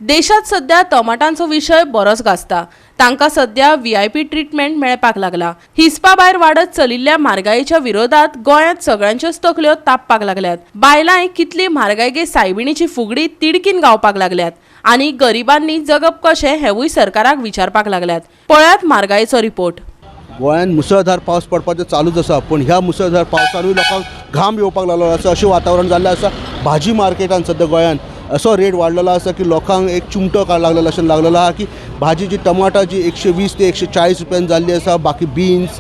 देशात सध्या टमाटांचो विशय बरोच गाजता. तांकां सध्या व्हीआयपी ट्रिटमेंट मेळपाक लागला. हिसपा भायर वाडत चलिल्ल्या म्हारगायेच्या विरोधात गोंयांत सगळ्यांच्योच तकल्यो तापपाक लागल्यात. बायलांय कितली म्हारगाय गे सायबिणीची फुगडी तिडकीन गावपाक लागल्यात आनी गरिबांनी जगप कशें हेवूय सरकाराक विचारपाक लागल्यात. पळयात म्हारगायेचो रिपोर्ट. गोंयांत मुसळधार पावस पडपाचो चालूच आसा, पूण ह्या मुसळधार पावसानूय लोकांक घाम येवपाक लागलो आसा अशें वातावरण जाल्लें आसा. भाजी मार्केटान सद्या गोंयांत असो रेट वाडलेलो आसा की लोकांक एक चिमटो लागलेलो अशें लागलेलो आहा की भाजी जी टमाटा जी 120 ते 140 रुपयान जाल्ली आसा. बाकी बिन्स,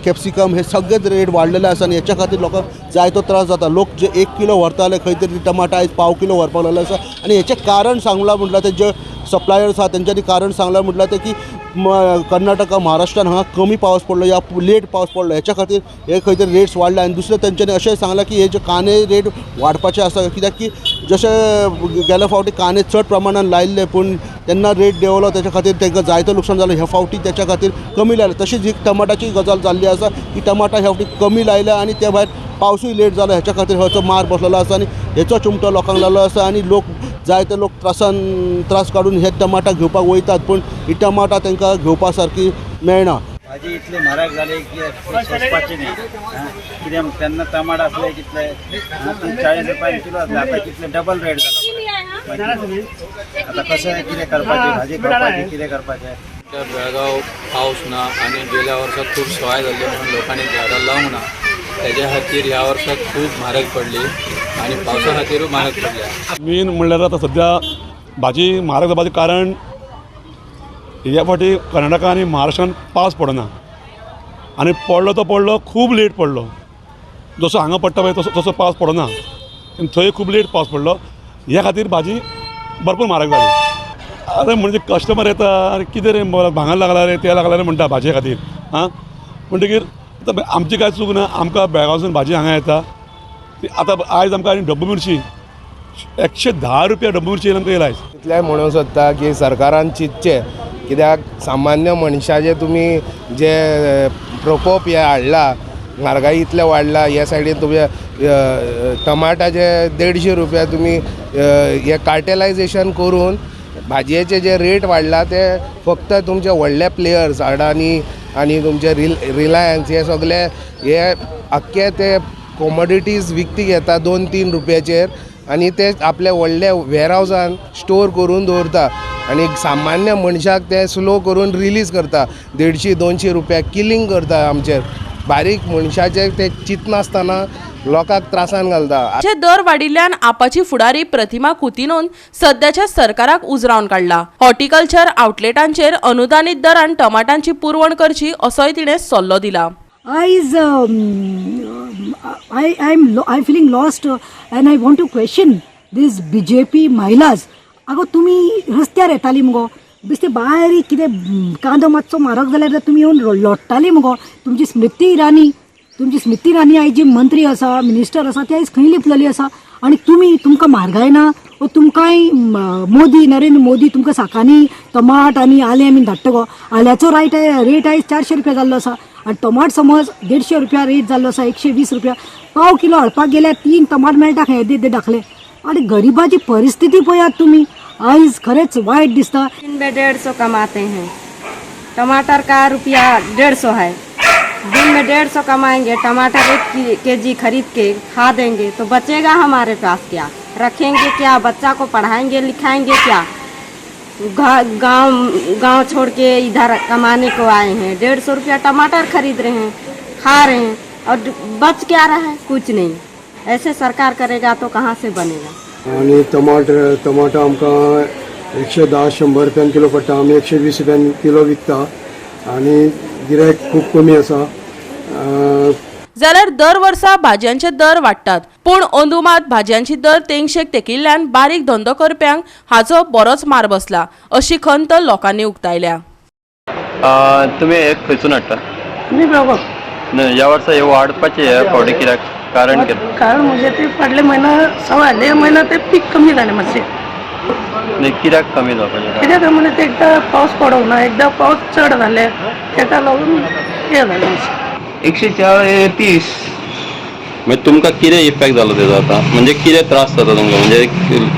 कॅप्सिकम हे सगळेच रेट वाडलेले आसा आनी हेच्या खातीर लोकांक जायतो त्रास जाता. लोक जे 1 किलो व्हरताले खंय तरी टमाटा आयज पाव किलो व्हरपाक लागले आसा आनी हेचें कारण सांगलां म्हटल्यार ते जे सप्लायर्स आहा तेंच्यांनी कारण सांगलां म्हटल्यार तें की कर्नाटका, महाराष्ट्रान हांगा कमी पावस पडलो या लेट पावस पडलो, हेच्या खातीर हे खंय तरी रेट्स वाडले. आनी दुसरें तेंच्यांनी अशें सांगलां की हे जे कांदे रेट वाडपाचे आसा, कित्याक की जशें गेल्या फावटी कांदे चड प्रमाणान लायिल्ले पूण तेन्ना रेट देंवलो, तेच्या खातीर तांकां जायतो लुकसाण जालें. ह्या फावटी तेच्या खातीर कमी लायले. तशीच ही टमाटाची गजाल जाल्ली आसा की टमाटा ह्या फावटी कमी लायल्या आनी त्या भायर पावसूय लेट जालो, हेच्या खातीर हेचो मार बसलेलो आसा आनी हेचो चिमटो लोकांक लागलो आसा आनी लोक जायते लोक त्रास काडून हे टमाटा घेवपाक वयतात, पूण ही टमाटा तांकां घेवपा सारकी मेळना. भाजी इतली म्हारग जाली की सोंसपाची न्ही. कितें तेन्ना टमाट आसले कितले 40 रुपयान किलो आसले, आतां कितले डबल रेट जाला. आतां कशें कितें करपाचें, भाजी खावपाची कितें करपाचें. बेळगांव पावस ना आनी गेल्या वर्सा खूब सवाय जाल्ली म्हणून लोकांनी झाडां लावंक ना, तेज्या खातीर ह्या वर्सा खूब म्हारग पडली आनी पावसा खातीरूय म्हारग पडल्या. मेन म्हणल्यार आतां सद्या भाजी म्हारग जावपाचें कारण ह्या फावटी कर्नाटका आनी महाराष्ट्रान पावस पडना आनी पडलो तो पडलो खूब लेट पडलो. जसो हांगा पडटा पळय तसो तसो पावस पडना, थंय खूब लेट पावस पडलो, ह्या खातीर भाजी भरपूर म्हारग जाली. अरे म्हणजे कस्टमर येता, अरे कितें रे भांगर लागला रे, तें लागला रे म्हणटा भाजये खातीर. आं म्हणटकीर आतां आमची कांय चूक ना, आमकां बेळगांवसून भाजी हांगा येता. ती आतां आयज आमकां आनी डब्बू मिरची 110 रुपया डब्बू मिरची आमकां येयला आयज. इतलें म्हणूंक सोदता की सरकारान चिंतचें, कित्याक सामान्य मनशाचे तुमी जे प्रकोप हे हाडला, म्हारगाय इतलें वाडला. हे सायडीन तुमी टमाटाचे 150 रुपया तुमी हे कार्टेलायजेशन करून भाजयेचे जे रेट वाडला ते फक्त तुमचे व्हडले प्लेयर्स अडानी आनी तुमचे रिलायन्स हे सगळे हे आख्खे ते कॉमोडिटीज विकती घेता 2-3 रुपयाचेर आनी ते आपले व्हडले वेरहावजान स्टोर करून दवरता आनी सामान्य मनशाक ते स्लो करून रिलीज करता 150-200 रुपया किलिंग करता. आमचेर बारीक मनशाचे ते चिंतनासतना लोकांक त्रासान घालता. दर वाडिल्ल्यान आपाची फुडारी प्रतिमा कुतिनोन सद्याच्या सरकाराक उजरावन काडला. हॉर्टिकल्चर आउटलेटांचेर अनुदानीत दरान टमाटांची पुरवण करची असोय तिणें सल्लो दिला. आयज I am feeling lost and I want to question this BJP महिलाज. आगो तुमी रस्त्यार येताली मुगो, बेश्टे बारीक कितें कांदो मातसो म्हारग जाल्यार तुमी येवन लोट्टाली मुगो. तुमची स्मृती इराणी, तुमची स्मृती इराणी आयज जी मंत्री आसा, मिनिस्टर आसा, ती आयज खंय लिपलेली आसा? आनी तुमी तुमकां म्हारगाय ना वो तुमकांय मोदी, नरेंद्र मोदी तुमकां साकांनी टमाट आनी आलें बीन धाडटा गो. आल्याचो रेट आयज 400 रुपया जाल्लो आसा आनी टमाट समज 150 रुपया रेट जाल्लो आसा, 120 रुपया पाव किलो हाडपाक गेल्यार 3 टमाट मेळटा खंय येदे येदे दाखले. आनी गरिबाची परिस्थिती पळयात तुमी, आयज खरेंच वायट दिसता. दिन में 150 कमाते हैं, टमाटर का रुपया 150 है. दिन में 150 कमाएंगे, टमाटर 1 केजी खरीद के खा देंगे तो बचेगा हमारे पास क्या? रखेंगे क्या? बच्चा को पढ़ाएंगे लिखाएंगे क्या? गांव छोड़ के इधर कमाने को आए हैं. 150 रुपया टमाटर खरीद रहे हैं, खा रहे हैं और बच क्या रहा है? कुछ नहीं. ऐसे सरकार करेगा तो कहाँ से बनेगा? आनी टमाटो आमकां 110-100 रुपयान किलो पडटा, आमी 120 रुपयान किलो विकता आनी गिरायक खूब कमी आसा. जाल्यार दर वर्सा भाजयांचे दर वाडटात, पूण अंदू मात भाजयांची दर तेंगशेक तेकिल्ल्यान बारीक धंदो करप्यांक हाचो बरोच मार बसला अशी खंत लोकांनी उक्तायल्या. तुमी हे खंयसून हाडटा? मी बेळगांव. ह्या वर्सा हे वाडपाचे हे फावटी कित्याक, कारण कितें? कारण म्हणजे ते फाटले म्हयना सवाय आसले, हे म्हयना ते पीक कमी जालें मातशें. कित्याक कमी जावपाचें? कित्याक काय म्हणजे ते एकदां पावस पडोंक ना, एकदां पावस चड जाले, तेका लागून हें जालें मातशें. 140, म्हणजे तुमकां कितें इफेक्ट जालो तेजो आतां, म्हणजे कितें त्रास जाता तुमकां, म्हणजे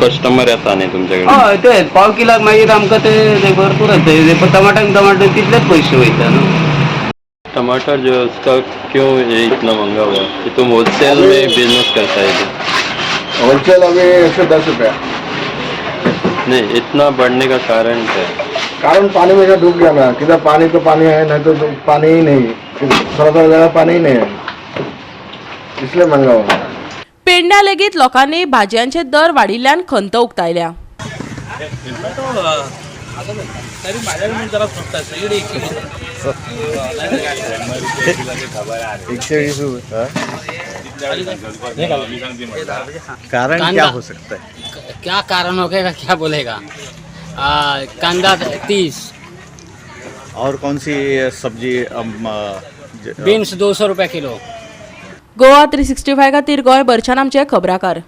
कस्टमर येता न्ही तुमचे कडेन? हय, ते पाव किलाक मागीर आमकां ते ते भरपूर जाता. टमाट्याक टमाटर तितलेच पयशे वयता न्हू. टमाटर जो है उसका क्यों ये इतना महंगा हुआ कि तुम होलसेल में बिजनेस करता है? होलसेल अभी 110 रुपया. नहीं, इतना बढ़ने का कारण क्या है? कारण पानी में डूब गया ना. किधर पानी तो पानी है, नहीं तो पानी ही नहीं, थोड़ा थोड़ा जगह पानी ही नहीं है, इसलिए महंगा हुआ. पेडण्या लेगीत लोकांनी भाजयांचे दर वाडिल्ल्यान खंत उक्तायल्या. 120 रुपये. कारण क्या हो सकता है? क्या कारण होगा, क्या बोलेगा? कांदा 30. और कौन सी सब्जी? बीन्स 200 रुपये किलो. गोवा 365 खातीर गोंयभरच्यान आमचे खबराकार.